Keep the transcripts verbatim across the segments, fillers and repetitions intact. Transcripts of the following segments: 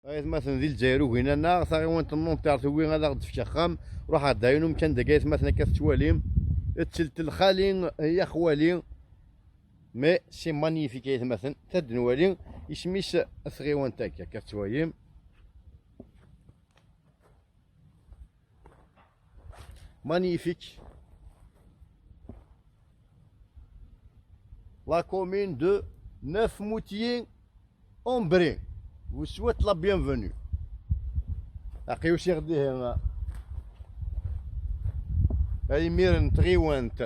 Aytmaten di Lezzayer ugin-aneɣ, taɣiwant n Nanterre tugi ad aɣ-d-tefk axxam. Ruḥeɣ-d ɛyun umkan dagi aytmaten, akka tettwalim. Ttelt lxali, ya xwali. Mais c'est magnifique aytmaten. Tad nwali isem-is tɣiwant-agi, akka tettwalim. Magnifique. La commune de Neufmoutiers-en-Brie vous souhaite la bienvenue. Aqi usiɣ dihin. Ay imir n tɣiwant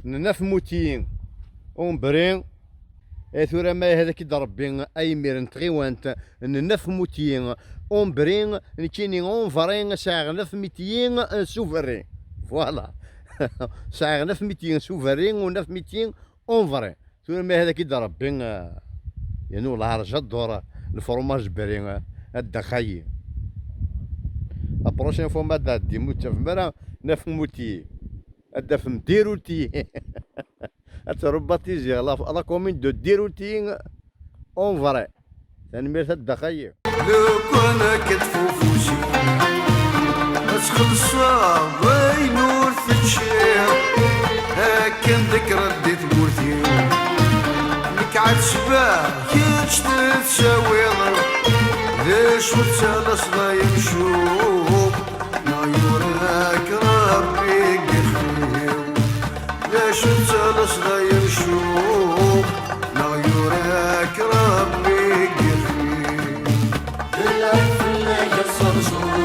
n Neufmoutiers-en-Brie. E tura ma ihi ad k-id-rebbi ay imir n tɣiwant n Neufmoutiers-en-Brie, nekkini en vrai sɛiɣ Neufmoutiers s uberri. Voilà. Sɛiɣ Neufmoutiers s uberri u Neufmoutiers en vrai. Tura ma ihi ad k-id-rebbi, eh, yernu lɛerj ad ddur, lefrumaj berri, eh, ad d-axayi. La prochaine fois ma d-ɛeddim ur ttafem ara Neufmoutiers. Ad d-tafem Dérouti. Ad trebatiziɣ la, la commune de Dérouti en vrai. Tanemmirt a Dda Xayi. Lukan akka tfufusi, ad txellṣeḍ ayen ur teččiḍ. Akken d-kkreɣ di tmurt-iw, nekk ɛad sbeɣ, kečč tettawiḍ. D acu tettalaseḍ ay amcum? Neɣ yura-k Rebbi deg ixef-iw. D acu tettalaseḍ ay amcum? Neɣ yura-k Rebbi deg ixef-iw. Telɛeb fell-ak ṣṣerṣur,